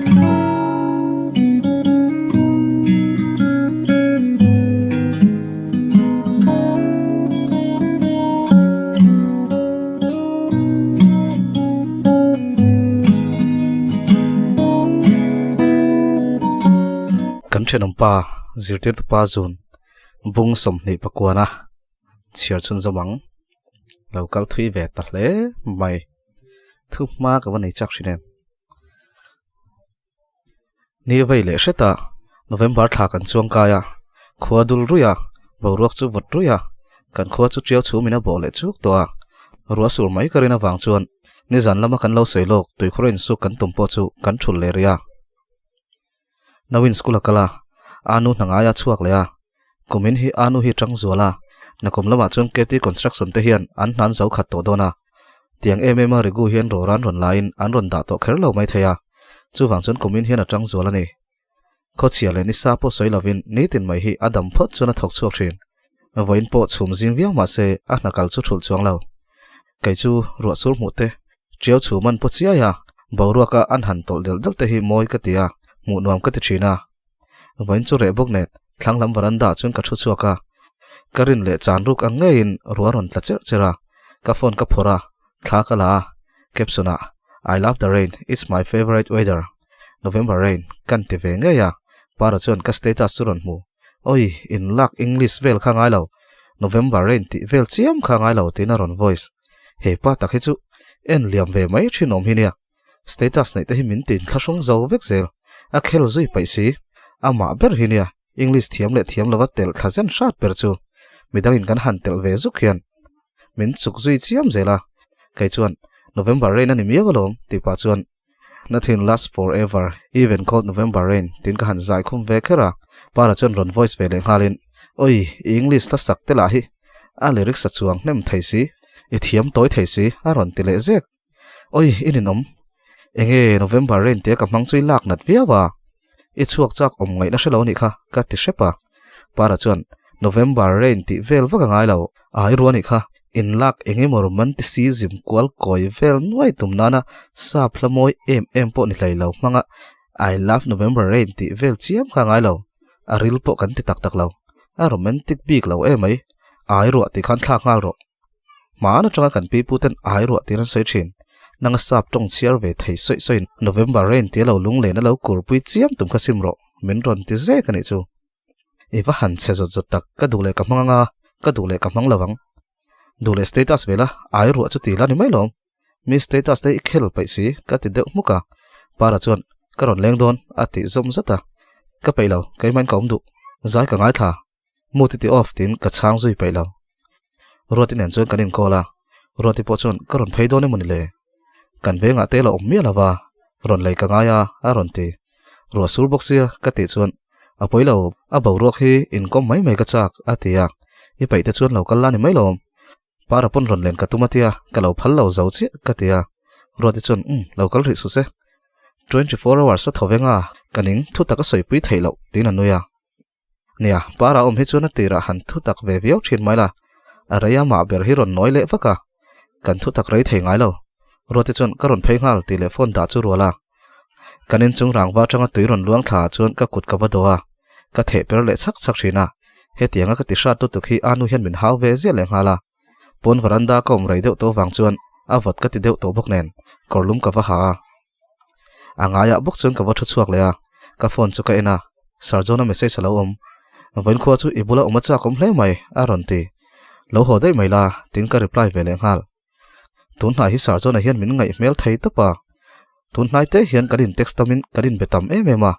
Kan thenawmpa zirtirtupa zun bung 29 chhiar chhunzawm ang lo kal thui ve ta hle mai thu hma ka va nei chak thin em. Ni vei leh hret a, November thla kan chuang kai a, khua dul ruih a, boruak chu vawt ruih a, kan khua chu tiau chhum in a bawh leh chuk tawh a, ruah sur mai ka rin avang chuan nizan lama kan lo sawi lawk tuikhur a insuk kan tum pawh chu kan thul leh rih a. Nauin school a kal a, Anu hna ngai a chhuak leh a, kumin hi Anu hi tang zual a, nakum lamah chuan KT Construction te hian an hnan zo khat tawh dawn a, tiang em em a Rigu hian rawran rawn laiin an rawn dah tawh kher lo mai thei a, chuvang chuan kumin hian a tang zual a ni. Khawchhia leh nisa pawh sawi lovin nitin mai hi a dam phawt chuan a thawk chhuak thin. Vawiin pawh chhum zing viau mah se a hna kal chu thulh chuang lo. Kei chu ruah sur hmuh te, tiau chhum an paw chiai a, boruaka an han tawlh delh delh te hi mawi ka ti a, hmuh nuam ka ti thin a. Vawiin chu reh bawk nen thlang lam veranda ah chuan ka thu chhuak a, ka rin leh chan ruk ang ngeiin ruah rawn tla cherh cherh a, ka phone ka phawrh a, thla ka la a, caption ah I love the rain, it's my favourite weather, November rain kan ti ve ngei a, Para chuan ka status chu rawn hmu. Oi, in lak English vel kha ngai lo, November rain tih vel chiam kha ngai lo tiin a rawn voice. He pa tak hi chu en liam ve mai thin awm hi nia. Status neih te hi min tin thlahrung zo vek zel, a khel zui paih si. Amah ber hi nia, English thiam leh thiam lova telh thla zen hrat ber chu. Midangin kan han telh ve zuk hian min chuk zui chiam zel a. Kei chuan, November rain a ni miau alawm tih pah chuan Nothing lasts forever, even cold November rain tiin ka han zai khum ve kher a, Para chuan rawn voice ve leh nghalin, Oi, i English hla sak te lah hi a lyrics a chuang hnem thei si, i thiam tawi thei si a rawn ti leh zek. Oi, i ninawm. Enge November rain tia ka hmang chu i lak nat viau a? I chhuak chak awm ngaihna hre lo anih kha ka ti hrep a. Para chuan, November rain tih vel vak a ngai lo, ai ruah anih kha, inlak eng emaw romanticism kual kawi vel nuai tum nana sap hla mawi em em pawh ni hlei lo hmanga I love November rain tih vel chiam kha a ngai lo, a ril pawh kan ti tak tak lo, a romantic bik lo emai, ai ruah tih khan thlak nghal rawh. Hmaan atanga kan pipu ten ai ruah tir an sawi thin. Nanga sap tawng chhiar ve thei sawi sawiin November rain tia lo lunglen a lo kurpui chiam tum kha sim rawh, min rawn ti zek a nih chu. I va han chhe zawt zawt tak, ka duh leh ka hmang anga, ka duh leh ka hmang lo ang. Duh leh status ve la, ai ruah chu ti la ni mai lawm. Mi status te i khel paih si, ka ti deuh hmuk a. Para chuan, Ka rawn leng dawn, a tih zawm zat a. Ka peih lo, keimah in ka awm duh. Zai ka ngaithla. Mu ti ti off tiin ka chhang zui paih lo. Ruati nen chuan kan inkawl a, Ruati pawh chuan ka rawn phei dawn emawni le? Kan vengah te la awm miah lo va, rawn lei ka ngai a, a rawn ti. Ruah sur bawk sia ka tih chuan a pawi lo, a boruak hi inkawm mai mai ka chak a ti a, i paih te chuan lo kal la ni mai lawm. Para pawn rawn len ka tum a tia, ka lo phal lo zo chiah ka ti a. Ruati chuan umm lo kal rih suh se. 24 hours a thaw veng a, ka ning thu tak a sawipui theih loh tiin a nui a. Nia, Para awm hi chuan a tirah han thu tak ve viau thin mai la, a rei a mah ber hi rawn nawi leh vak a, kan thu tak rei thei ngai lo. Ruati chuan ka rawn phei nghal tih leh phone dah chu rual a. Kan inchung rangva atanga tui rawn luang thla ah chuan ka kut ka va dawh a, ka theh per leh chhak chhak thin a, hetianga ka ti hrat lutuk hi Anu hian min hau ve ziah leh nghal a. Pawn varanda ka awm rei deuh tawh vang chuan a vawt ka ti deuh tawh bawk nen kawrlum ka va ha a. A ngaiah bawk chuan ka va thu chhuak leh a, ka phone chu ka en a, Sir John-a message a lo awm. Vawiin khua chu i bula awm a chak awm hle mai, a rawn ti. Lo haw daih mai la, tiin ka reply ve leh nghal. Tun hnai hi Sir John-a hian min ngaih hmel thei tawp a, tun hnai te hian kan in text tamin kan inbe tam em em a,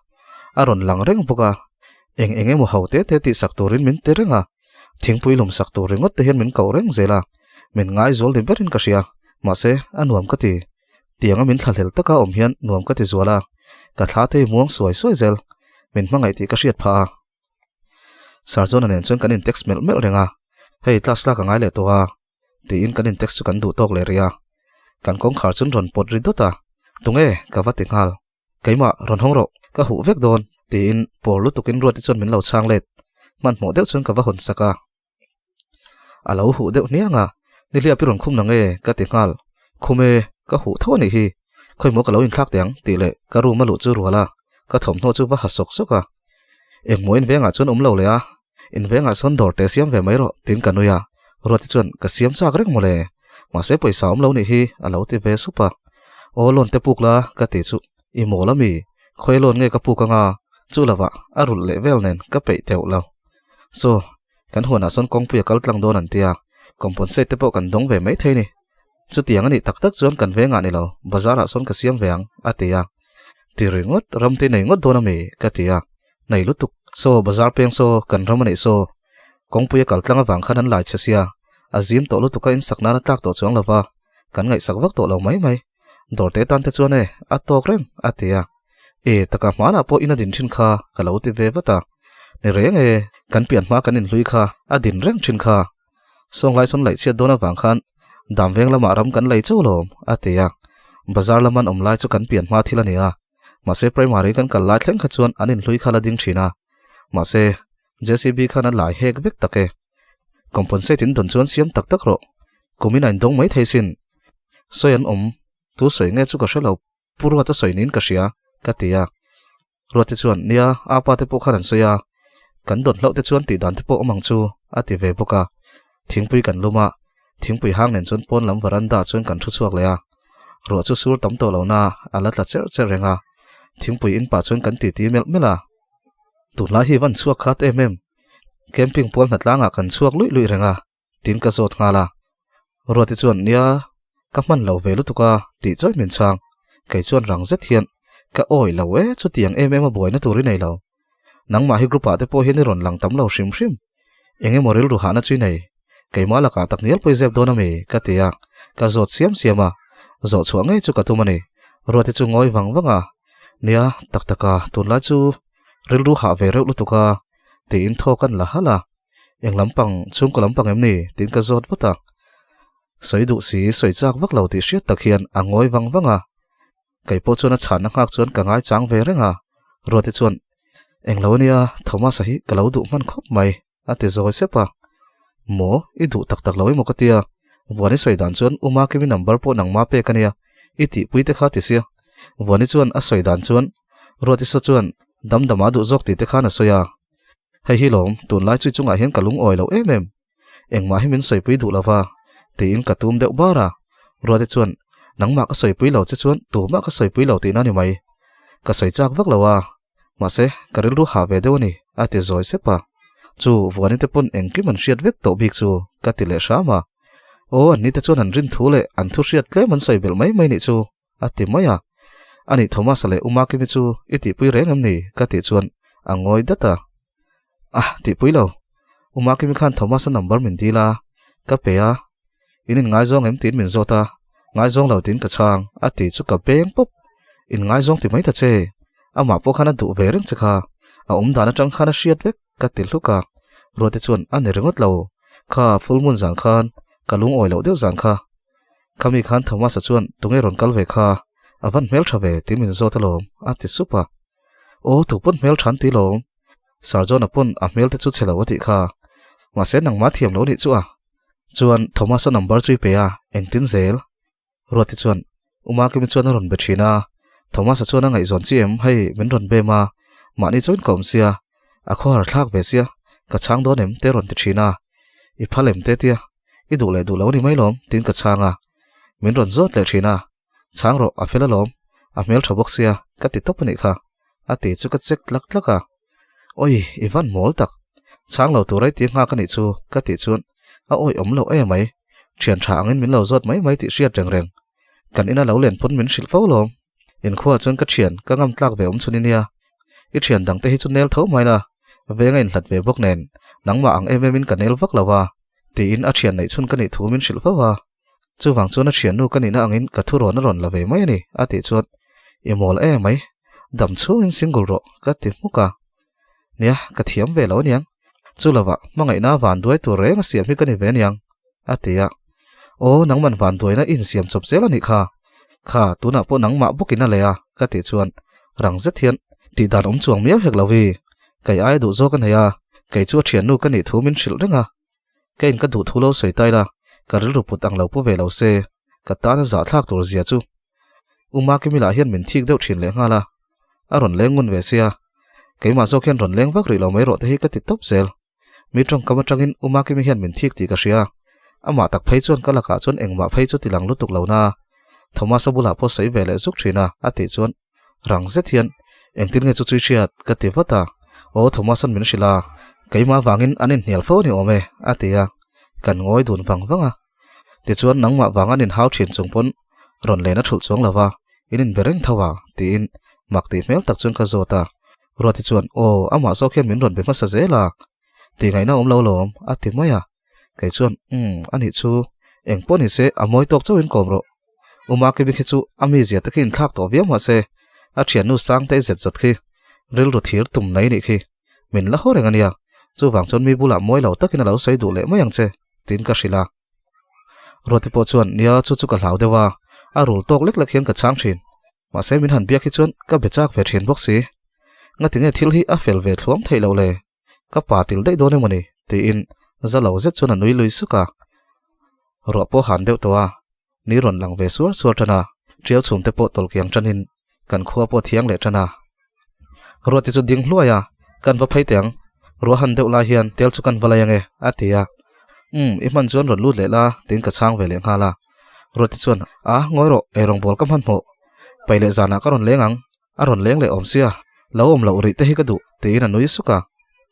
a rawn lang reng bawk a, eng eng emaw ho te te tihsak turin min ti reng a, thingpui lum sak tur ringawt te hian min koh reng zel a, min ngaizual ni berin ka hria, mahse a nuam ka ti. Tianga min thlahlel taka awm hian nuam ka ti zual a, ka thla te hi muang suai suai zel, min hmangaih tih ka hriat phah a. Sir John-a nen chuan kan in text melh melh reng a, hei class lak a ngai leh tawh a, tiin kan in text chu kan duh tawk leh rih a. Kan kawngkhar chuan rawn pawt ri dawt a, tunge ka va ti nghal, keimah rawn hawng rawh, ka huh vek dawn, tiin pawr lutukin Ruati chuan min lo chhang let, hmanhmawh deuh chuan ka va hawn sak a. A lo huh deuh hniang a, Nihliap i rawn khum na nge? ka ti nghal. Khum e, ka huh tho a nih hi. Khawi maw ka lo inthlak teh ang tih leh ka room a luh chu rual a, ka thawmhnaw chu va ha sawk sawk a. Engmaw in vengah chuan awm lo leh a, in vengah sawn dawr te siam ve mai rawh tiin ka nui a, Ruati chuan ka siam chak reng mawle, mahse pawisa awm lo nih hi a lo ti ve sup a. Aw loan te puk la ka ti chu i mawl ami, khawi loan nge ka puk anga chu lovah a rulh leh vel nen ka peih teuh lo. Saw, kan huanah sawn kawngpui a kal tlang dawn an tia, compensate te pawh kan dawng ve maithei ni. Chutiang a nih tak tak chuan kan vengah ni lo, bazar ah sawn ka siam ve ang, a ti a. Ti ringawt, ram te nei ngawt dawn a mi? ka ti a. Nei lutuk, saw bazar peng saw, kan ram a neih saw. Kawngpui a kal tlang avang khan an lai chhe sia, a zim tawh lutuk a insak nan a tlak tawh chuang lo va, kan ngaihsak vak tawh lo mai mai. Dawr te tan te chuan e, a tawk reng, a ti a. E, taka hmanah pawh in a din thin kha, ka lo ti ve vat a. Ni reng e, kan pian hma kan inhlui kha, a din reng thin kha. Sawnglai sawn laih chhiat dawn avang khan dam veng lamah ram kan lei chauh lawm, a ti a. Bazar lama an awm lai chu kan pian hma thil a ni a. Mahse primary kan kal lai thleng kha chuan an inhlui kha la ding thin a. Mahse JCB khan a lai hek vek tak e. Compensate in dawn chuan siam tak tak rawh. Kumin a indawng mai thei sin. Sawi an awm, tu sawi nge chu ka hre lo. Pu Ruata sawi niin ka hria, ka ti a. Ruati chuan, Nia, apa te pawh khan an sawi a, kan dawn hlauh te chuan tih dan te pawh awm ang chu, a ti ve bawk a. Thingpui kan lum a, thingpui hang nen chuan pawn lam veranda ah chuan kan thu chhuak leh a. Ruah chu sur tam tawh lo na, a la tla cherh cherh reng a. Thingpui in pah chuan kan titi melh melh a. Tunlai hi van chhuak khat em em. Camping pual hnatlangah kan chhuak luih luih reng a. Tin ka zawt nghal a. Ruati chuan, Nia, ka hman lo ve lutuk a, tih chawi min chhang. Kei chuan rang zet hian, Ka awi lo e, chutiang em em a buaina tur i nei lo. Nangmah hi group ah te pawh hian i rawn lang tam lo hrim hrim. Eng emaw rilru hahna chu i nei. Keimah lakah tak ngial pawh i zep dawn a mi? ka ti a. Ka zawt siam siam a. Zawh chhuah ngei chu ka tum a ni. Ruati chu ngawi vang vang a. Nia, tak tak a, tunlai chu rilru hah ve reuh lutuk a, tiin thaw kan la halh a. Eng lampang, chhungkaw lampang em ni? tiin ka zawt vat a. Sawi duh si, sawi chak vak lo tih hriat tak hian a ngawi vang vang a. Kei pawh chuan a chhanna nghak chuan ka ngaichang ve reng a. Ruati chuan, Eng lo ania, Thomas-a hi ka lo duh hman khawp mai, a ti zawi sep a. Maw, i duh tak tak lo emaw ka tia. Vuani sawi dan chuan U Makimi number pawh nangma pek ania, i tihpui te kha ti sia. Vuani chuan a sawi dan chuan Ruati saw chuan damdama duh zawk tih te khan a sawi a. Hei hi lawm, tunlai chui chungah hian ka lungawi lo em em. Engmah hi min sawipui duh lova, tiin ka tum deuh bar a. Ruati chuan, Nangmah ka sawipui lo che chuan tumah ka sawipui lo tihna ni mai. Ka sawi chak vak lo a, mahse ka rilru hah ve deuh a ni, a ti zawi sep a. Chu Vuani te pawn engkim an hriat vek tawh bik chu ka ti leh hram a. Aw, anni te chuan an rin thu leh an thu hriat tlem an sawi belh mai mai nih chu. A ti mai a. Ani Thomas-a leh Uma Kimi chu i tihpui reng em ni? ka tih chuan a ngawi dat a. Ah, tihpui lo. Uma Kimi khan Thomas-a number min dil a, ka pe a. In inngaizawng em tiin min zawt a, ngaizawng lo tiin ka chhang, a ti chu ka beng pawp. Inngaizawng ti mai ta che. Amah pawh khan a duh ve reng che kha. A awm dan atang khan a hriat vek, ka ti hluk a. Ruati chuan a ni ringawt lo. Kha full moon zan khan ka lungawi loh deuh zan kha. Khami khan Thomas-a chuan tunge rawn kal ve kha, a van hmel tha ve tih min zawt alawm, a ti sup a. Aw, tu pawn hmel tha an ti lawm. Sir John-a pawn a hmel te chu chhe lo a tih kha. Mahse nangmah thiam lo nih chu a. Chuan Thomas-a number chu i pe a, engtin zel? Ruati chuan, Uma Kimi chuan a rawn be thin a. Thomas-a chuan a ngaihzawn chi em, hei min rawn bem a, mahni chuan ka awm sia, a khawhar thlak ve sia, ka chhang dawn em te rawn ti thin a. I phal em te tia? I duh leh duh lo a ni mai lawm, tiin ka chhang a. Min rawn zawt leh thin a, Chhang rawh, a fel alawm, a hmel tha bawk sia, ka ti tawp a nih kha, a ti chu ka check tlak tlak a. Awi, i van mawl tak. Chhang lo tur ai ti nghak a nih chu, ka tih chuan a awih awm loh em mai. Thian tha angin min lo zawt mai mai tih hriat reng reng. Kan ina lo len pawn min hrilh fo lawm. Inkhua chuan ka thian, ka ngam tlak ve awm chhun i nia. I thian dangte hi chu nel tho mai la, veng a inhlat ve bawk nen, nangmah ang em em in ka nel vak lo a. Tiin a thian neih chhun ka nih thu min hrilh fo a. Chuvang chuan a thiannu ka nihna angin ka thu rawn a rawn la ve mai a ni, a tih chuan, I mawl e mai, dam chhungin single rawh, ka ti hmuk a. Nia, ka thiam ve lo aniang. Chu lovah, hmangaihna van duai tur reng a siam hi ka ni ve aniang, a ti a. Aw, nangman van duaina i insiam chawp zel a nih kha. Kha, tunah pawh nangmah bawkin a leh a, ka tih chuan, rang zet hian, Tih dan awm chuang miau hek lo i, kei aia duh zawk a nei a, kei chu a thiannu ka nih thu min hrilh reng a. Ka in ka duh thu lo sawi tai la, ka rilru put ang lo pu ve lo se, ka tan a zahthlak tur zia chu. U Makimi lah hian min thik deuh thin lehnghal a, a rawn leng ngun ve sia. Keimah zawk hian rawn leng vak rih lo mai rawh te hi ka ti tawp zel. Mi tawngkam atangin U Makimi hian min thik tih ka hria. Amah tak phei chuan ka lakah chuan engmah phei chu ti lang lutuk lo na. Thomas-a bulah pawh sawi ve leh zuk thin a, a tih chuan rang zet hian engtin nge chu chui hriat ka ti vat a. Aw Thomas-a'n min hrilh a, keimah vangin an inhnial fo a ni awm e, a ti a. Kan ngawi dun vang vang a. Tichuan nangmah vang an inhau thin chung pawn rawn len a thulh chuang lo va, in inbe reng tho a, tiin mak tih hmel tak chuan ka zawt a. Ruati chuan, Aw, amah zawk hian min rawn be hmasa zel a, tih ngaihna awm lo lawm, a ti mai a. Kei chuan, Umm, a nih chu, eng pawh ni se, a mawi tawk chauhin kawm rawh. U Makibi khi chu a mizia te khi inthlak tawh viau mah se, a thiannu Sangtei zet zawt khi rilru thir tum mai nih khi min la haw reng a nia, chuvang chuan mi bulah mawi lo takin a lo sawi duh leh mai ang che, tiin ka hrilh a. Ruati pawh chuan, Nia, chu chu ka hlau deuh a, a rul tawk lek lek hian ka chhang thin. Mahse min han biak hi chuan ka be chak ve thin bawk si. Ngatinge thil hi a fel ve thluam theih loh le? Ka pa til daih dawn emawni? tiin za lo zet chuan a nui lui suk a. Ruah pawh han deuh tawh a, ni rawn lang ve suar suar tan a, tiau chhum te pawh tawlhkiang tanin kan khua pawh thiang leh tan a. Ruati chu ding hluai a, Kan va phei teh ang, ruah han deuh lai hian tel chu kan va lai ange, a ti a. Umm, i hman chuan rawn lut leh la, tiin ka chhang ve leh nghal a. Ruati chuan, A, ngawi rawh, eirawngbawl ka hmanhmawh. Pai leh zanah ka rawn leng ang, a rawn leng leh awm sia, lo awm loh rih te hi ka duh, tiin a nui suk a.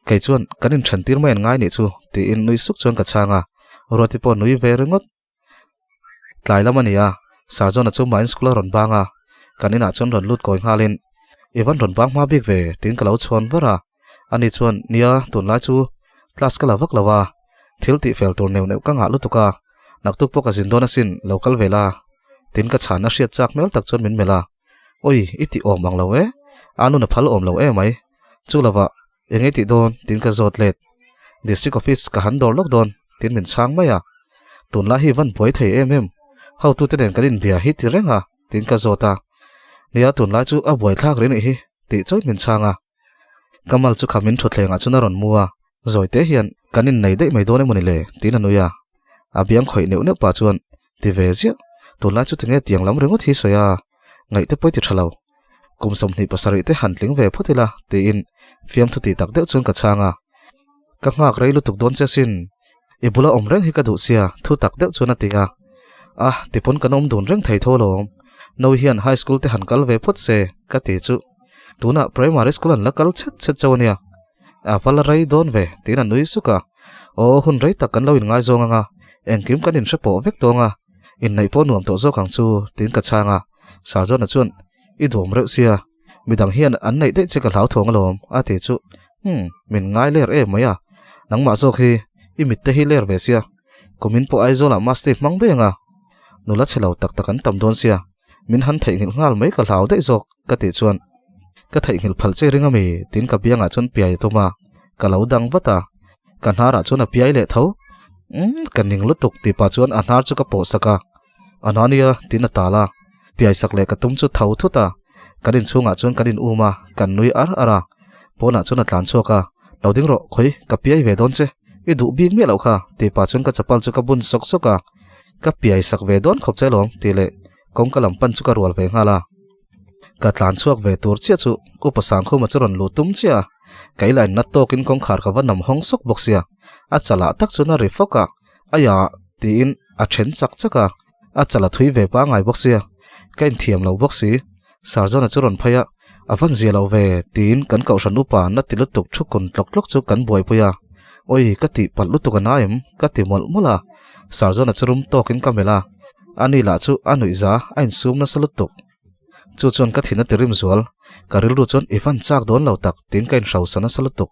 Kei chuan, Kan inthen tir mai an ngai nih chu, tiin nui suk chuan ka chhang a. Ruati pawh nui ve ringawt. Tlai lam a ni a, Sarjona chu Mine School a rawn bang a, kan inah chuan rawn lut kawi nghalin, I van rawn bang hma bik ve, tiin ka lo chhawn var a. Ani chuan, Nia, tunlai chu class ka la vak lo a, thil tih fel tur neuh neuh ka ngah lutuk a, naktuk pawh ka zin dawn asin, lo kal ve la, tiin ka chhan a hriat chak hmel tak chuan min melh a. Awi, i tih awm ang lo e, a nun a phal awm lo emai, chu lovah Eng ei tih dawn? tiin ka zawt let. District office ka han dawr lawk dawn, tiin min chhang mai a. Tunlai hi van buai thei em em, hotute nen kan inbia hi ti reng a, tiin ka zawt a. Nia, tunlai chu a buai thlak rih nih hi, tih chawih min chhang a. Kamal chu khamin thutthlengah chuan a rawn mu a, zawite hian kan innei daih mai dawn emawni le, tiin a nui a. A biang khawih neuh neuh pah chuan, Ti ve ziah, tunlai chu tinge tiang lam ringawt hi sawi a, ngaihte pawh i ti tha lo. Kum 27 te han tling ve phawt ila, tiin fiamthu tih tak deuh chuan ka chhang a. Ka nghak rei lutuk dawn che sin, i bula awm reng hi ka duh sia, thu tak deuh chuan a ti a. A, tipawn kan awm dun reng thei tho alawm, Noi hian high school te han kal ve phawt se, ka ti chu. Tunah primary school an la kal chhet chhet chauh a nia. A va la rei dawn ve, tiin a nui suk a. Aw, hun rei tak kan lo inngaizawng ang a, engkim kan inhre pawh vek tawng a, inneih pawh nuam tawh zawk ang chu, tiin ka chhang a. Sarjona chuan, I duam reuh sia, midang hian an neih daih che ka hlau thawng alawm, a ti chu. Umm, min ngai ler em mai a, nangmah zawk hi i mitte hi ler ve sia, kumin pawh Aizawlah Masti hmang daih ang a, nula chhe lo tak tak an tam dawn sia, min han theihnghilh nghal mai ka hlau daih zawk, ka tih chuan, Ka theihnghilh phal che ring ami? tiin ka biangah chuan piai a tum a, ka lo dang vat a, ka hnarah chuan a piai leh tho. Umm, ka ning lutuk tih pah chuan a hnar chu ka pawh sak a. A hna nia, tiin a tal a. Piai sak leh ka tum chu tho thut a, kan inchhungah chuan kan in um a, kan nui ar ar a. Pawnah chuan a tlan chhuak a, Lo ding rawh, khawi, ka piai ve dawn che, i duh bik miah loh kha, tih pah chuan ka chapal chu ka bun sawk sawk a. Ka piai sak ve dawn khawp che alawm, tih leh kawngka lam pan chu ka rual ve nghal a. Ka tlan chhuak ve tur chiah chu Upa Sangkhuma chu rawn luh tum chiah a, ka ila in nat tawkin kawngkhar ka va nam hawng sawk bawk sia, a chalah tak chuan a ri fawk a, Aiah! tiin a then chak chak a, a chal a thui ve pangngai bawk sia, ka inthiam lo bawk si. Sarjona chu rawn phei a, A van zia lo ve, tiin kan kohhran upa na ti lutuk thu kun tlawk tlawk chu kan buaipui a. Awi, ka tih palh lutuk a na em? ka ti mawlh mawlh a. Sarjona chu rum tawkin ka melh a, ani lah chu a nuihza a insum nasa lutuk. Chu chuan ka thin a ti rim zual, ka rilru chuan i van chak dawn lo tak tiin ka inhrosa nasa lutuk.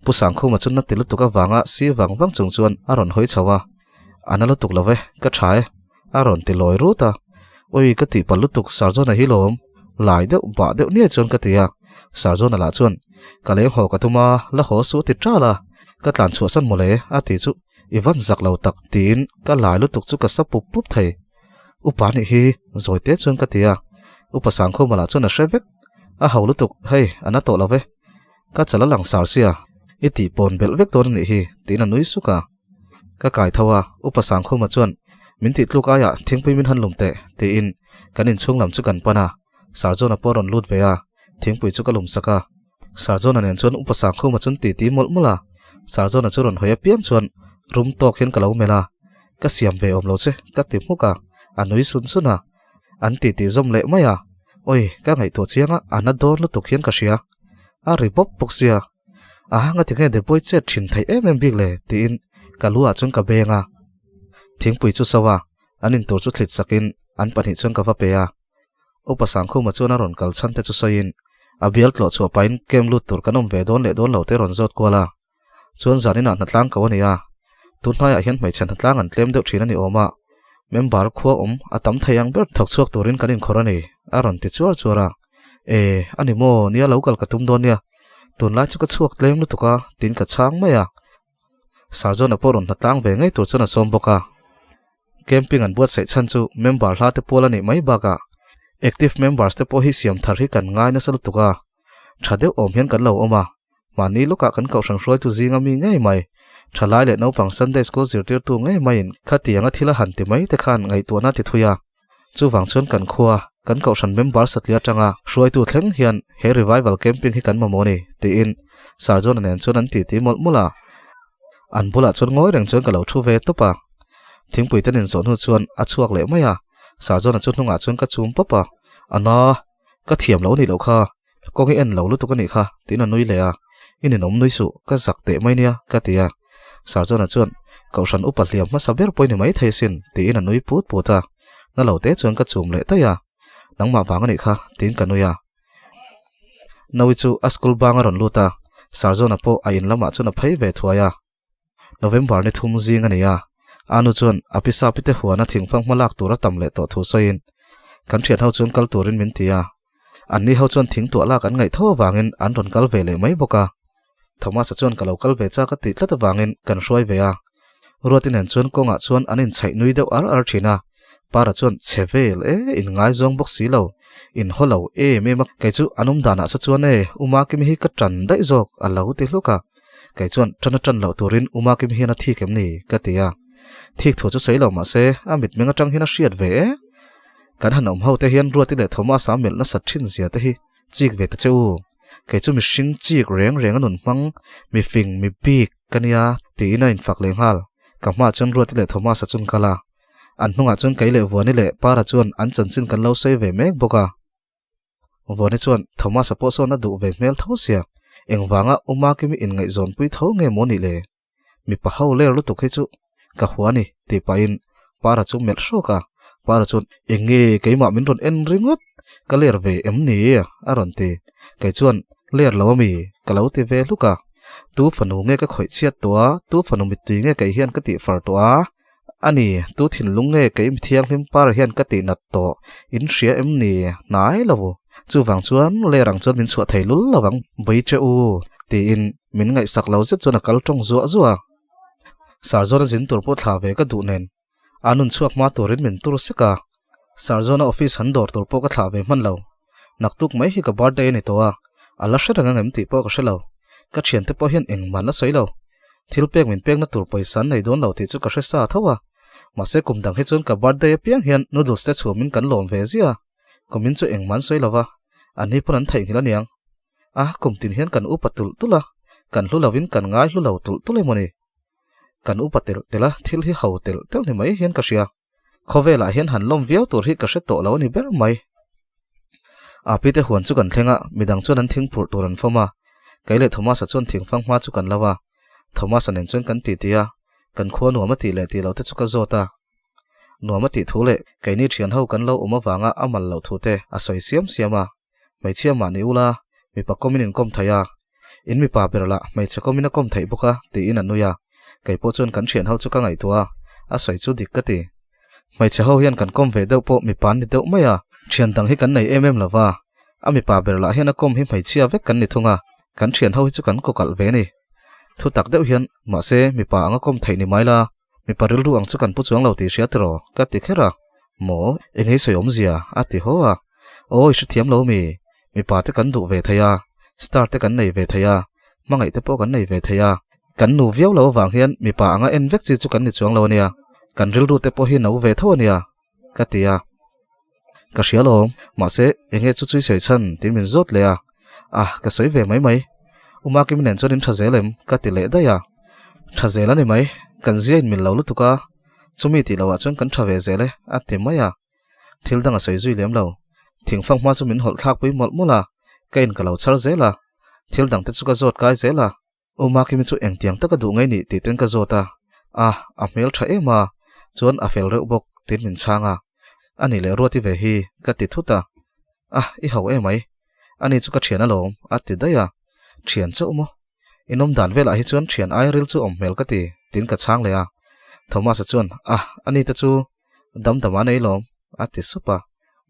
Pu Sangkhuma chu na ti lutuk avanga si vang vang chung chuan a rawn hawi chho a, A na lutuk lo ve, ka tha e, a rawn ti lawi rut a. Ui ka tih palh lutuk Sarjona hi lawm, lai deuh bah deuh niai chuan ka ti a. Sarjona lah chuan, Ka leng haw ka tum a, la haw suh ti ṭal a, ka tlan chhuahsan mawle a ti chu i van zak lo tak tiin ka lai lutuk chu ka sa pup pup thei. Upa nih hi zawi te chuan ka ti a, Upa Sangkhuma lah chuan a hre vek. A ho lutuk, hei a na tawh lo ve. Ka chal a lang sar sia, i tih pawn belh vek dawn a nih hi, tiin a nui suk a. Ka kai tho a, Upa Sangkhuma chuan, Min tih tluk aiah thingpui min han lum teh, tiin. Kan inchhung lam chu kan pan a, Sir John-a pawh a rawn lut ve a, thingpui chu ka lum sak a. Sir John-a nen chuan upa Sangkhuma chuan titi mawlh mawlh a, Sir John-a chu rawn hawi apiang chuan rum tawk hian ka lo melh a, Ka siam ve awm lo che, ka ti hmuk a, a nui sun sun a. An titi zawm leh mai a, Awi, ka ngaihtuah chiang a, a na dawn lutuk hian ka hria. A ri bawp bawk sia. A hang a ti nge Deboi chet thin theih em em bik le? tiin ka lu ah chuan ka beng a. Thingpui chu so a, an intur chu thlit sakin an pahnih chuan ka va pe a. Upa Sangkhuma chuan a rawn kal chhan te chu sawiin a bial tlawh chhuah pahin kem lut tur kan awm ve dawn leh dawn lo te rawn zawt kual a. Chuan zaninah hnatlang ko a ni a, tun hnaiah hian hmeichhe hnatlang an tlem deuh thin a ni awm a, member khua awm a tam thei ang ber thawk chhuak turin kan inkhawr a ni, a rawn ti chuar chuar a. E, a ni maw, nia lo kal ka tum dawn nia, tunlai chu ka chhuak tlem lutuk a, tiin ka chhang mai a. Sarjona pawh rawn hnatlang ve ngei tur chuan a sawm bawk a. Camping an buatsaih chhan chu member hla te pual a nih mai bakah active members te pawh hi siam thar hi kan ngai nasa lutuk a, tha deuh awm hian kan lo awm a, mahni lawkah kan kohhran hruaitu zinga mi ngei mai, thalai leh naupang Sunday School zirtirtu ngei maiin khatianga thil a han ti mai te khan ngaihtuahna ti thui a. Chuvang chuan kan khua, kan kohhran member satliah atanga hruaitu thleng hian he revival camping hi kan mamawh a ni, tiin Sir John-a nen chuan an titi mawlh mawlh a. An bulah chuan ngawi reng chuan ka lo thu ve tawp a. Thingpui te nin zawh hnu chuan a chhuak leh mai a, Sir John-a chu hnungah chuan ka chum pawp a, Anna, ka thiam lo a nih loh kha, kawng i en lo lutuk a nih kha, tiin a nui leh a, I ninawm nui suh, ka zak teh mai nia, ka ti a. Sir John-a chuan, Kohhran upa hliam hmasa ber pawh i ni maithei asin, tiin a nui put put a. Na lo te chuan ka chum leh daih a, Nangmah vang a nih kha, tiin ka nui a. Naui chu a school bang a rawn lut a, Sir John-a pawh a in lamah chuan a phei ve thuai a. November ni thum zing a ni a, Anu chuan a pisa pite huana thingfang hma lak tur a tam leh tawh thu sawiin kan thian ho chuan kal turin min ti a. Anni ho chuan thing tuah lak an ngaih tho avangin an rawn kal ve leh mai bawk a. Thomas-a chuan ka lo kal ve chak a tih tlat avangin kan hruai ve a. Ruati nen chuan kawngah chuan an inchhaih nui deuh ar ar thin a. Para chuan chhe vel e, in ngaizawng bawk si lo, in haw lo em em a, kei chu an awm danah sa chuan e, U Makimi hi ka tan daih zawk a lo ti hluk a. Kei chuan tan a tan loh turin U Makimi hian a thik em ni? ka ti a. Thik thu chu sawi lo mah se a mitmeng atang hian a hriat ve e. Kan han awm ho te hian Ruati leh Thomas-a melh nasat thin zia te hi chik ve ta che u. Kei chu mihring chik reng reng a nun hmang, mi fing, mi bik ka nia tiin a infak leh nghal. Ka hmaah chuan Ruati leh Thomas-a chu an kal a. An hnungah chuan kei leh Vuani leh Para chuan an chanchin kan lo sawi ve mek bawk a. Vuani chuan Thomas-a pawh sawn a duh ve hmel tho sia, engvanga U Makimi inngaihzawnpui tho nge maw nih le? Mipa ho ler lutuk hi chu ka hua a ni tih pahin Para chu melh hrawk a, Para chuan eng nge keimah min rawn en ringawt, ka ler ve em ni? a rawn ti. Kei chuan ler lo ami? ka lo ti ve hluk a, Tu fanu nge ka khawih chhiat tawh a, tu fanu mittui nge kei hian ka tihfar tawh a? A ni, tu thinlung nge kei mi thianghlim par hian ka tih nat tawh, in hria em ni? Hnai lo. Chuvang chuan ler ang chuan min chhuah thei lul lo ang, bawi che u, tiin min ngaihsak lo zet chuan a kal tawng zuah zuah a. Sarzawna zin tur pawh thla ve ka duh nen, a nun chhuak hma turin min tur sek a. Sarzawna office han dawr tur pawh ka thlah ve hman lo. Naktuk mai hi ka birthday a ni tawh a, a la hre reng ang em tih pawh ka hre lo. Ka thiante pawh hian engmah la sawi lo. Thil pek min pekna tur pawisa an nei dawn lo tih chu ka hre sa tho a. Mahse kum dang hi chuan ka birthday apiang hian noodles te chhuamin kan lawm ve ziah a. Kumin chu engmah an sawi lo va, an hi pawn an theihnghilh aniang. A, kum tin hian kan upa tulh tulh a, kan hlu lovin kan ngai hlu lo tulh tulh emaw ni. Kan upa telh telh a, thil hi ho telh telh ni mai hian ka hria. Khawvelah hian han lawm viau tur hi ka hre tawh lo a ni ber mai. Api te huan chu kan thleng a, midang chuan an thing phurh tur an fawm a. Kei leh Thomas-a chuan thingfang hma chu kan lo a. Thomas-a nen chuan kan titi a, kan khua nuam a tih leh tih loh te chu ka zawt a. Nuam a tih thu leh keini thian ho kan lo awm avanga a mal loh thu te a sawi siam siam a. Hmeichhia mah ni ula, mipa kawmin in kawm thei a. In mipa ber lah hmeichhe kawmin a kawm theih bawk a, tiin a nui a. Kei pawh chuan kan thian ho chu ka ngaihtuah a, a sawi chu dik ka ti. Hmeichhe ho hian kan kawm ve deuh pawh mipa an ni deuh mai a, thian dang hi kan nei em em lo va. A mipa ber lah hian a kawm hi hmeichhia vek kan ni thung a, kan thian ho hi chu kan kaw kalh ve a ni. Thu tak deuh hian, mahse, mipa anga kawm theih ni mai la, Mipa rilru ang chu kan pu chuang lo tih hria tiraw? ka ti kher a. Maw? Eng ei sawi awmzia? a ti haw a. Aw, i hrethiam lo mi? Mipa te kan duh ve thei a, star te kan nei ve thei a, hmangaih te pawh kan nei ve thei a. Kan nu viau lo avang hian mipa anga en vek chi chu kan ni chuang lo a nia. Kan rilru te pawh hi no ve tho a nia, ka ti a. Ka hria lawm, mahse eng nge chu chui sawi chhan tiin min zawt leh a, ah ka sawi ve mai mai. U Makimi nen chuan in tha zel em? ka ti leh daih a. Tha zel a ni mai, kan zia in mil lo lutuk a, chumi tih loh ah chuan kan tha ve zel e a ti mai a. Thil dang a sawi zui lem lo. Thingfang hma chu min hawlh thlak pui mawlh mawlh a, ka in ka lo chhar zel a. Thil dang te chu ka zawt kai zel a. U Makimi chu engtiang taka duh ngei nih tih ten ka zawt a, a, a hmel tha em a, chuan a fel reuh bawk tiin min chhang a. Ani leh Ruati ve hi ka ti thut a, a, i ho emai, ani chu ka thian alawm a ti daih a, thian chauh maw? Inawm dan velah hi chuan thian ai ril chu awm hmel ka ti tiin ka chhang leh a. Thomas-a chuan, a, ani te chu dam dam a nei lawm a ti sup a,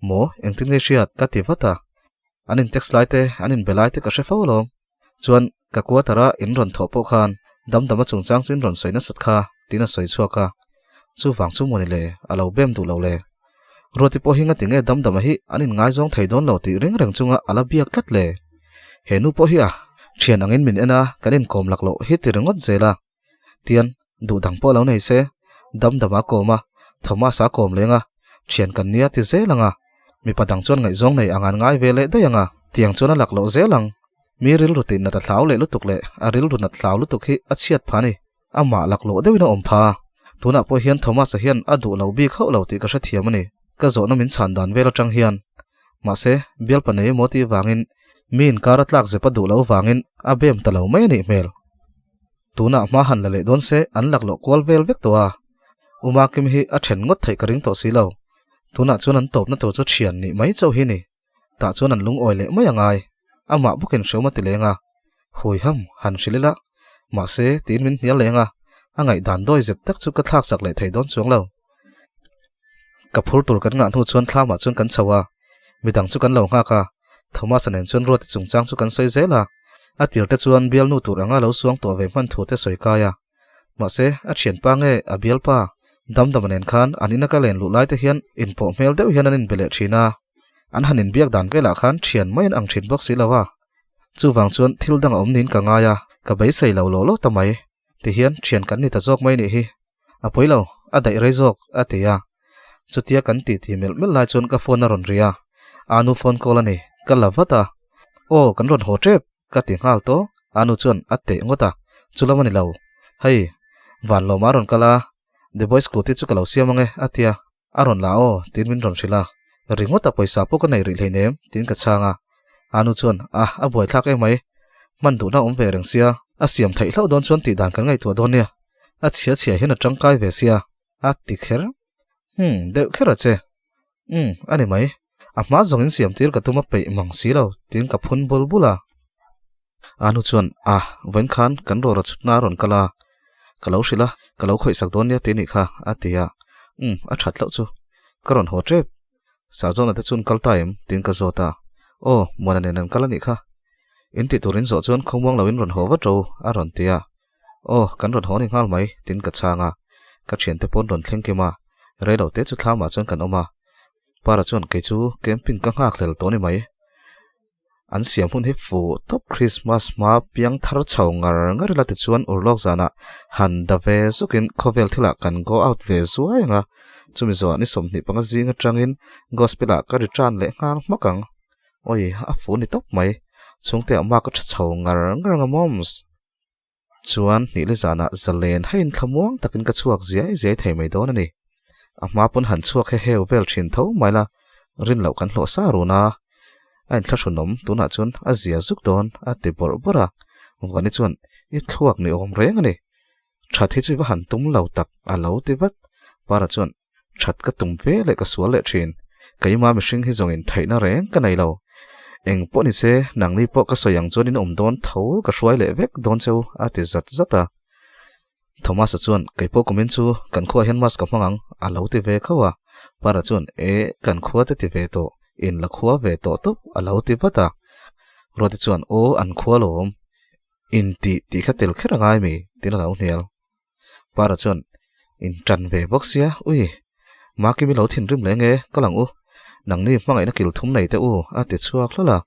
maw engtin nge hriat ka ti vat a, an in text lai te an inbe lai te ka hre fo alawm. Chuan ka quarter a in rawn thawh pawh khan damdama chungchang chu in rawn sawi nasat kha tiin a sawi chhuak a, chuvang chu mawni le a lo bem duh lo le. Ruati pawh hi ngati nge damdama hi an in ngaizawng thei dawn lo tih ring reng chunga a la biak tlat le. He nu pawh hi a thian angin min en a, kan inkawm lak loh hi ti ringawt zel a. Tian duh dang pawh lo nei se, damdama a kawm a, Thomas-a a kawm leng a, thian kan nia ti zel ang a, mipa dang chuan ngaihzawng nei ang an ngai ve leh daih ang a, tiang chuan a lak loh zel ang. Mi rilru tih nat a hlau leh lutuk leh a rilru nat hlau lutuk hi a chhiat pha ni. Amah laklawh deuhin a awm pha. Tunah pawh hian Thomas-a hian a duh lo bik hauh lo tih ka hrethiam a ni. Ka zawhna min chhan dan vel atang hian. Mahse, bialpa nei emaw tih vangin mi inkar a tlak zep a duh loh vangin a bem ta lo mai a nih hmel. Tunah hma han la leh dawn se an laklawh kual vel vek tawh a. U Makim hi a then ngawt theih ka ring tawh si lo. Tunah chuan an tawpna tur chu thian nih mai chauh hi ni. Tah chuan an lungawi leh mai a ngai. Amah bawkin hrehawm a ti leng a. Hui ham, han hrilh ila. Mahse, tiin min hnial leng a. A ngaihdan dawi zep tak chu ka thlak sak leh thei dawn chuang lo. Ka phur tur kan ngah hnu chuan thlamah chuan kan chho a. Midang chu kan lo nghak a. Thomas-a nen chuan Ruati chungchang chu kan sawi zel a. A tir te chuan bialnu tur anga lo suang tawh ve hman thu te sawi kai a. Mahse, a thianpa nge a bialpa Damdama nen khan an ina ka len luh lai te hian inpawh hmel deuh hian an inbe leh thin a, an han inbiak dan velah khan thian mai an ang thin bawk si lo a. Chuvang chuan thil dang a awm niin ka ngai a, ka beisei lo lawh lawh ta mai. Tihian thian kan ni ta zawk mai nih hi. A pawi lo, a daih rei zawk, a ti a. Chutia kan titi melh melh lai chuan ka phone a rawn ri a, Anu phone call a ni, ka la vat a. Aw, kan rawn haw tep. Ka ti nghal tawh, a nu chuan a teh ngawt a, chu lam a ni lo. Hei, van lawmah a rawn kal a, The Boy Scooty chu ka lo siam ang e, a ti a, a rawn la aw, tiin min rawn hrilh a. Ringawt a pawisa pawh ka nei rih hleinem, tiin ka chhang a. A nu chuan, A, a buaithlak em mai. Hman duhna a awm ve reng sia, a siam theih hlauh dawn chuan tih dan kan ngaihtuah dawn nia. A chhia chhia hian a tangkai ve sia, a ti kher. Hmm, deuh kher a che. Umm, a ni mai. A hma zawng in siam tir ka tum a peih mang si lo, tiin ka phun bul bul a. A nu chuan, A, vawiin khan kan rawra chhutna a rawn kal a, ka lo hrilh a, ka lo khawih sak dawn nia tih a nih kha, a ti a. Umm, a that loh chu. Ka rawn haw tep. Sarjona te chu an kal ta em? tiin ka zawt a. Aw, Muana nen an kal a nih kha. In tih tur in zawh chuan khawmuang loin rawn haw vat ro, a rawn ti a. Aw, kan rawn haw ni nghal mai, tiin ka chhang a. Ka thiante pawn rawn thleng kim a, rei lo te chu thlamah chuan kan awm a. Para chuan kei chu camping ka nghak hlel tawh ni mai. An siam hun hi fu tawp Christmas hma piang thar chho ngar ngar ila tichuan urlawk zanah han da ve zukin khawvel thilah kan go out ve zuai ang a. Chumi zawhah ni 25 zing atangin gospel ah ka return leh nghal hmak ang. Awi, a fu ni tawp mai. Chhungte ah mark a tha chho ngar ngar ang a moms. Chuan hnih le zanah zalen haiin thlamuang takin ka chhuak ziai ziai thei mai dawn a ni. A hma pawn han chhuak he heu vel thin tho mai la, rin loh kan hlawh sa run a. A inthlahrunawm tunah chuan a zia zuk dawn a ti bawrh bawrh a. Vani chuan i thluak ni awm reng a ni. That hi chu i va han tum lo tak a lo ti vat. Para chuan That ka tum ve leh ka sual leh thin. Keima mihring hi zawngin theihna reng ka nei lo. Eng pawh ni se, nangni pawh ka sawi ang chuan in awm dawn tho ka hruai leh vek dawn cheu a ti zat zat a. Thomas-a chuan, Kei pawh kumin chu kan khuaah hian mask ka hmang ang a lo ti ve khauh a. Para chuan, E, kan khua te ti ve tawh, in la khua ve tawh tawp a lo ti vat a. Ruati chuan, Aw, an khua lawm. In tih tih kha tel kher a ngai mi? Tiin a lo hnial. Para chuan in tan ve bawk sia, ui, Makimi lo thinrim leh nge, ka lang u, nangni hmangaihna kil thum nei teh u, a ti chhuak hlawl a.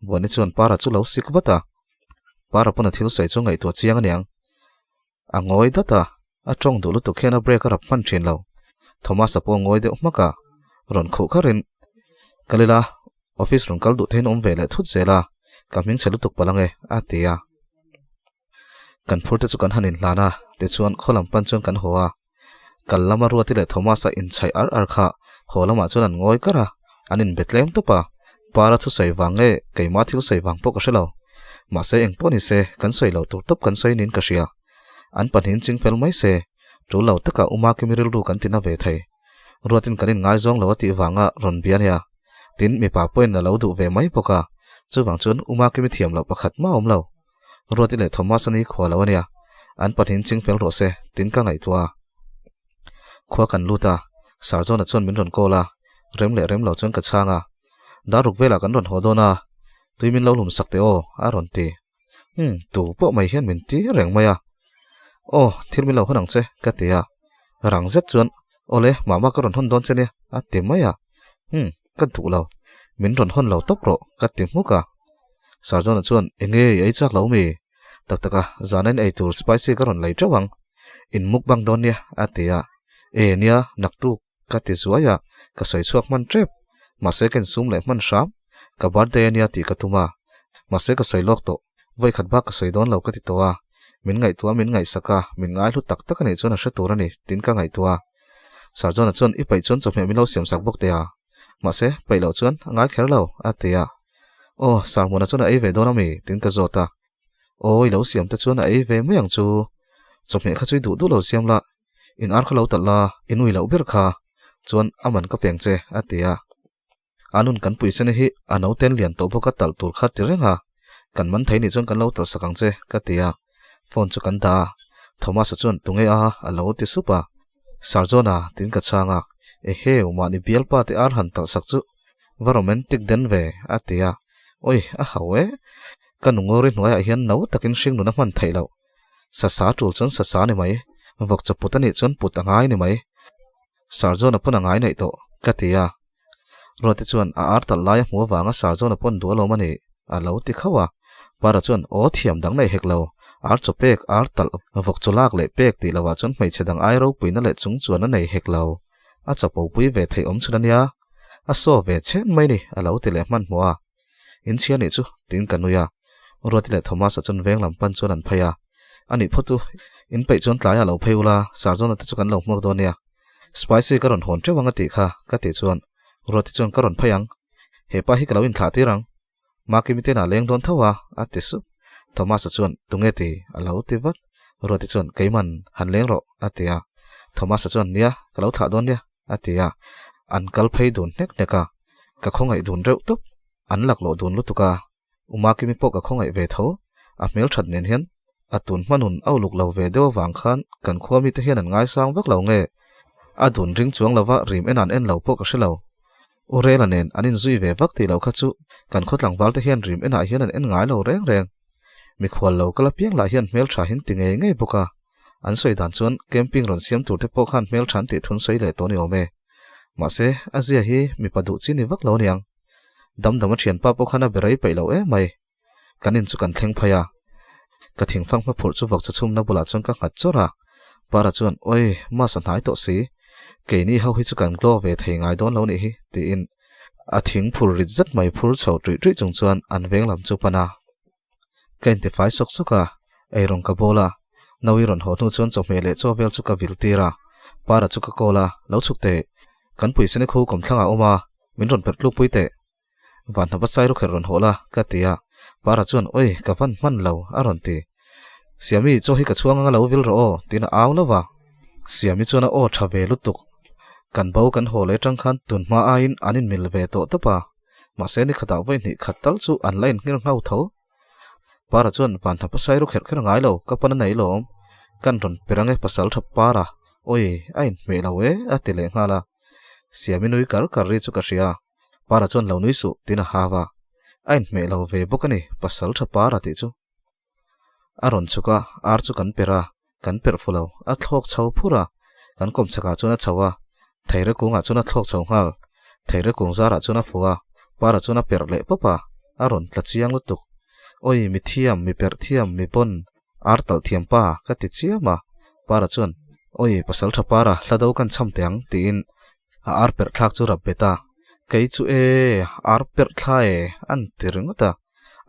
Vuani chuan Para chu lo sik vat a. Para pawn a thil sawi chu ngaihtuah chiang aniang. A ngawi dat a, a tawng duh lutuk hian a break a rap hman thin lo. Thomas-a pawh a ngawi deuh hmak a, rawn khuh kharin. Kal ila, office rawn kal duh theiin awm ve leh thut zel a, ka hming chhe lutuk palh ange, a ti a. Kan phur te chu kan han inhlan a, tichuan khaw lam pan chuan kan haw a. Kal lama Ruati leh Thomas-a inchhaih ar ar kha haw lamah chuan an ngawi kar a, an inbe tlem tawp a. Para thusawi vang nge keimah thil sawi vang pawh ka hre lo. Mahse engpawh ni se, kan sawi lo tur tawp kan sawi niin ka hria. An pahnihin ching fel mai se, tul lo takah Uma Kimi rilru kan tina ve thei. Ruatin kan inngaizawng lo a tih vanga rawn bia nia. Tin, mipa pawhin a lo duh ve mai bawk a, chuvang chuan Uma Kimi thiam loh pakhat mah a awm lo. Ruati leh Thomas a ni khua lo a nia, an pahnihin ching fel rawh se, tin ka ngaihtuah a. Khua kan lut a, Sir John-a chuan min rawn call a, rem leh rem lo chuan ka chhang a. Dar ruk velah kan rawn haw dawn a, tui min lo hlum sak teh aw, a rawn ti. Umm, tu pawh mai hian min ti reng mai a. Aw, thil min lo hawn ang che, ka ti a. Rang zet chuan, Awle, mama ka rawn hawn dawn che nia, a ti mai a. Umm, ka duh lo. Min rawn hawn lo tawp rawh, ka ti hmuk a. Sir John-a chuan, Enge i ei chak lo mi? Tak taka, zana in ei tur spicy ka rawn lei teuh ang. In mukbang dawn nia, a ti a. E nia, naktuk, ka ti zuai a, ka sawi chhuak hman tep. Mahse ka insum leh hman hram. Ka birthday a nia tih ka tum a. Mahse ka sawi lawk tawh. Vawikhat bak ka sawi dawn lo ka ti tawh a. Min ngaihtuah min ngaihsak a, min ngaihlu tak tak a nih chuan a hre tur a ni, tiin ka ngaihtuah a. Sir John-a chuan, I paih chuan chawhmeh min lo siamsak bawk teh a. Mahse, paih loh chuan a ngai kher lo, a ti a. Aw, Sir Hmuna chuan a ei ve dawn a mi? tiin ka zawt a. Aw, i lo siam te chuan a ei ve mai ang chu. Chawhmeh kha chu i duh duh lo siam la, in ar kha lo talh la, i nui loh ber kha. Chuan a man ka peng che, a ti a. A nun kan puisena hi a nauten lian tawh bawk a talh tur kha ti reng a, kan man thei nih chuan kan lo talh sak ang che, ka ti a. Phone chu kan dah a, Thomas-a chuan tunge a a lo ti sup a. Sir John-a tiin ka chhang a, Eheu, mahni bialpa te ar han talh sak chu va romantic den ve, a ti a. Oi, a hau e, ka nungawri hnuaiah hian no takin hringnun a hman theih loh. Sasa tul chuan sasa ni mai, vawk chaw put a nih chuan put a ngai ni mai. Sir John-a pawn a ngai naih tawh, ka ti a. Ruati chuan a ar talh lai a hmuh avanga Sir John-a pawn duh alawm a nih, a lo ti khauh a. Para chuan, Aw thiam dang nei hek lo, ar chaw pek, ar talh, vawk chaw lak leh pek tih lovah chuan hmeichhe dang ai ropuina leh chung chuan a nei hek lo. A chapo pui ve theih awm chhun a nia, a saw ve chhen mai ni, a lo ti leh hmanhmawh a. Inchhia nih chu, tiin ka nui a. Ruati leh Thomas-a chuan veng lam pan chuan an phei a. A nih phawt u, in peih chuan tlaiah lo phei ula, Sir John-a te chu kan lo hmuak dawn nia. Spicy ka rawn hawn teuh ang a tih kha, ka tih chuan Ruati chuan ka rawn phei ang. He pa hi ka lo inthlah tir ang. Makimi te inah leng dawn tho a, a ti sup. Thomas-a chuan, Tunge ti? a lo ti vat. Ruati chuan, Keiman, han leng rawh, a ti a. Thomas-a chuan, Nia, ka lo thlah dawn nia, a ti a. An kal phei dun hnek hnek a. Ka khawngaih dun reuh tawp. An laklawh dun lutuk a. Umakimi pawh ka khawngaih ve tho. A hmelthat nen hian a tun hmanun a uluk lo ve deuh avang khan kan khua mite hian an ngaisang vak lo nge? A dun ring chuang lova rim en an en lo pawh ka hre lo. U Rela nen an inzui ve vak tih lo kha chu kan khaw tlangval te hian rim enah hian an en ngai lo reng reng. Mikhual lo kal apiang lah hian hmeltha hin ti ngei ngei bawk a. An sawi dan chuan camping rawn siam tur te pawh khan hmeltha an tih thun sawi leh tawh ni awm e. Mahse, a zia hi mipa duh chi ni vak lo aniang. Damdam a thianpa pawh khan a be rei peih lo em mai. Kan in chu kan thleng phei a. Ka thingfang hma phurh chu vawk chaw chhumna bulah chuan ka nghat chawrh a. Para chuan, Oi, mas a hnai tawh si. Keini ho hi chu kan glow ve thei ngai dawn lo nih hi, tiin a thing phur rit zet mai phur chho tuih tuih chung chuan an veng lam chu pan a. Ka intifai sawk sawk a, eirawng ka bawl a. Naui rawn haw hnu chuan chawhmeh leh chaw vel chu ka vil tir a. Para chu ka call a, Lo chhuk teh. Kan puisene khu kawmthlangah a awm a, min rawn perh tlukpui teh. Van hnapa sai rukherh rawn haw la, ka ti a. Para chuan, Oi, ka van hman lo, a rawn ti. Siami, chaw hi ka chhuang anga lo vil rawh aw, tiin a au lo va. Siami chuan a aw tha ve lutuk. Kan bo kan haw leh atang khan tun hma aiin an inmil ve tawh tawp a. Mahse ni khatah vawi hnih khat tal chu an la inngir nghau tho. Para chuan, Van hnapa sai rukherh kher ngai lo, ka pan a nei lawm. Kan rawn per ange pasal tha Para. Oi, a inhmeh lo e, a ti leh nghal a. Siami nui kar kar ri chu ka hria. Para chuan lo nui suh tiin a hau a. A inhmeh lo ve bawk a ni, pasal tha Para tih chu. A rawn chhuk a, ar chu kan perh a, kan perh fu lo, a thlawk chho phur a. Kan kawm chhakah chuan a chho a, theire kungah chuan a thlawk chho nghal. Theire kung zarah chuan a fu a, Para chuan a perh leh pawp a, a rawn tla chiang lutuk. Oi, mi thiam, mi perh thiam, mi pawn, ar talh thiam pa, ka ti chiam a. Para chuan, Oi, pasal tha Para, hla do kan chham teh ang, tiin A ar perh thlak chu rap bet a. Kei chu e, ar perh thla e, an ti ringawt a.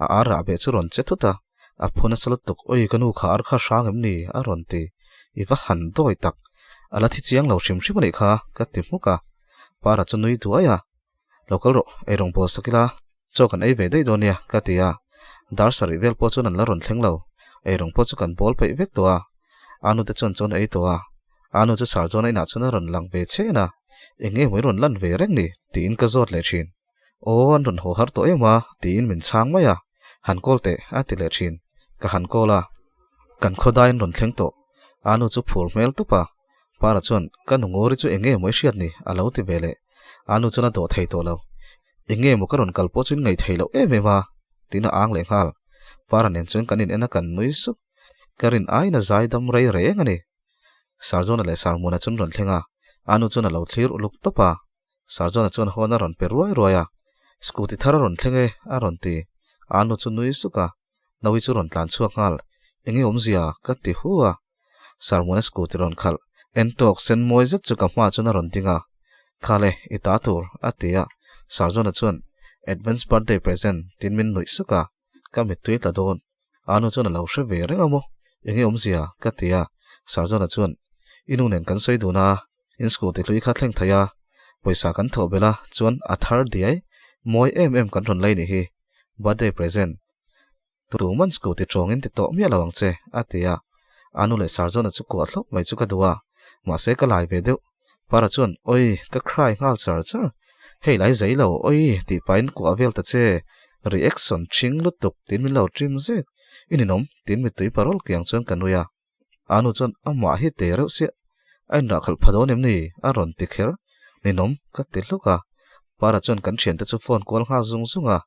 A ar rah beh chu rawn che thut a, a phu nasa lutuk, Oi ka nu kha ar kha hrang em ni? a rawn ti. I va han dawi tak, a la thi chiang lo hrim hrim a nih kha, ka ti hmuk a. Para chu nui duai a, Lo kal rawh, ei rawn bawl sak ila, chaw kan ei ve daih dawn nia, ka ti a. Dar sarih vel pawh chuan an la rawn thleng lo, ei rawng pawh chu kan bawl peih vek tawh a. Anu te chuan chawn a ei tawh a, Anu chu Sarjona inah chuan a rawn lang ve chhen a, eng nge maw i rawn lan ve reng ni? tiin ka zawt leh thin. Aw, an rawn haw har tawh em a, tiin min chhang mai a, han call teh, a ti leh thin. Ka han call a, kan khawdai an rawn thleng tawh. Anu chu phur hmel tup a, Para chuan, Ka nu Ngawri chu eng nge maw i hriat ni? a lo ti ve leh. Anu chuan a dawh thei tawh lo. Eng nge maw ka rawn kal pawh chu in ngaih thei loh em em a, tiin a ang leh nghal. Para nen chuan kan in en a kan nui sup. Ka rin aiin a zai dam rei reng a ni. Sarjona leh Sarmuna chuan rawn thleng a, Anu chuan a lo thlir uluk tawp a. Sarjona chuan hawn a rawn pe ruai ruai a, Scooty thar a rawn thleng e, a rawn ti. Anu chu nui suk a, Naui chu rawn tlan chhuak nghal. Enge awmzia? ka ti hu a. Sarmuna scooty rawn khalh en tawk sen mawi zet chu ka hmaah chuan a rawn ding a. Khale, i ta tur, a ti a. Sarjona chuan, Advance birthday present, tiin min nuih suk a. Ka mittui tla dawn. Anu chuan a lo hre ve reng a maw? Enge awmzia? ka ti a. Sarjona chuan, I nu nen kan sawi dun a, in scooty hlui kha thleng thei a, pawisa kan thawh belh a, chuan a thar diai, mawi em em kan rawn lei nih hi. Birthday present. Tuman scooty tawngin ti tawh miah lo ang che, a ti a. Anu leh Sarjona chu kuah thlawp mai chu ka duh a, mahse ka lai ve deuh. Para chuan, Oi, ka cry nghal char char. Hei lai zei lo, oi, tih pahin kuah vel ta che. Reaction ṭhing lutuk tiin min lo ṭim zek. I ninawm, tiin mittui parol kiang chuan ka nui a. Anu chuan amah hi te reuh siah, a inrah khalh pha dawn em ni? a rawn ti kher. Ninawm, ka ti hluk a. Para chuan kan thiante chu phone kual nghal zung zung a.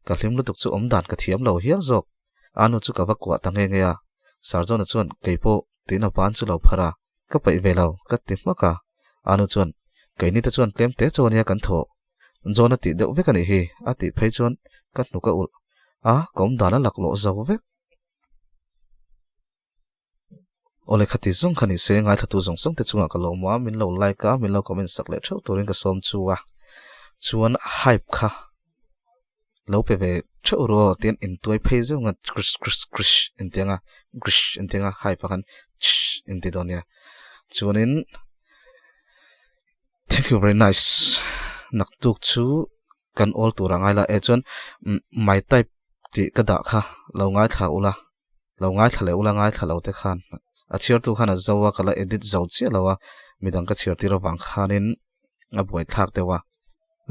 Ka hlim lutuk chu awm dan ka thiam lo hial zawk. Anu chu ka va kuah ta nghe nghe a. Sarjona chuan kei pawh tiin a ban chu lo phar a. Ka paih ve lo, ka ti hmak a. Anu chuan, Keini te chuan tlem te chaw ania kan thawh. John a tih deuh vek a nih hi, a tih phei chuan ka hnuk a ulh a, ka awm dan a laklawh zo vek. Awle khati zawng kha ni se, ngaithlatu zawng zawng te chungah ka lawm a, min lo like a, min lo comment sak leh theuh turin ka sawm chu a, chuan hype kha lo pe ve theuh ru aw tian intuai phei zeuh nga krish krish krish inti anga krish inti anga hype ah khan chhh inti dawn nia chuanin thank you very nice naktuk chu kan awl tur a ngai la e chuan my type tih ka dah kha lo ngaithla ula lo ngaithla leh ula ngaithla lo te khan a chhiartu khan a zo a ka la edit zo chiah lo a midang ka chhiar tir avang khanin a buai thlak deuh a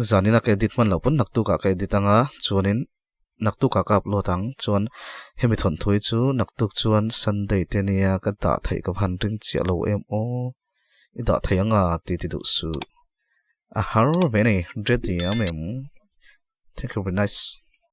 zanina ka edit hman loh pawn naktukah ka edit anga chuanin naktukah ka upload ang chuan hemi thawnthu hi chu naktuk chuan Sunday te nia ka dah theih ka han ring chiah lo em aw i dah thei anga ti ti duh suh. A har ve a ni, ready am em? Thank you very nice.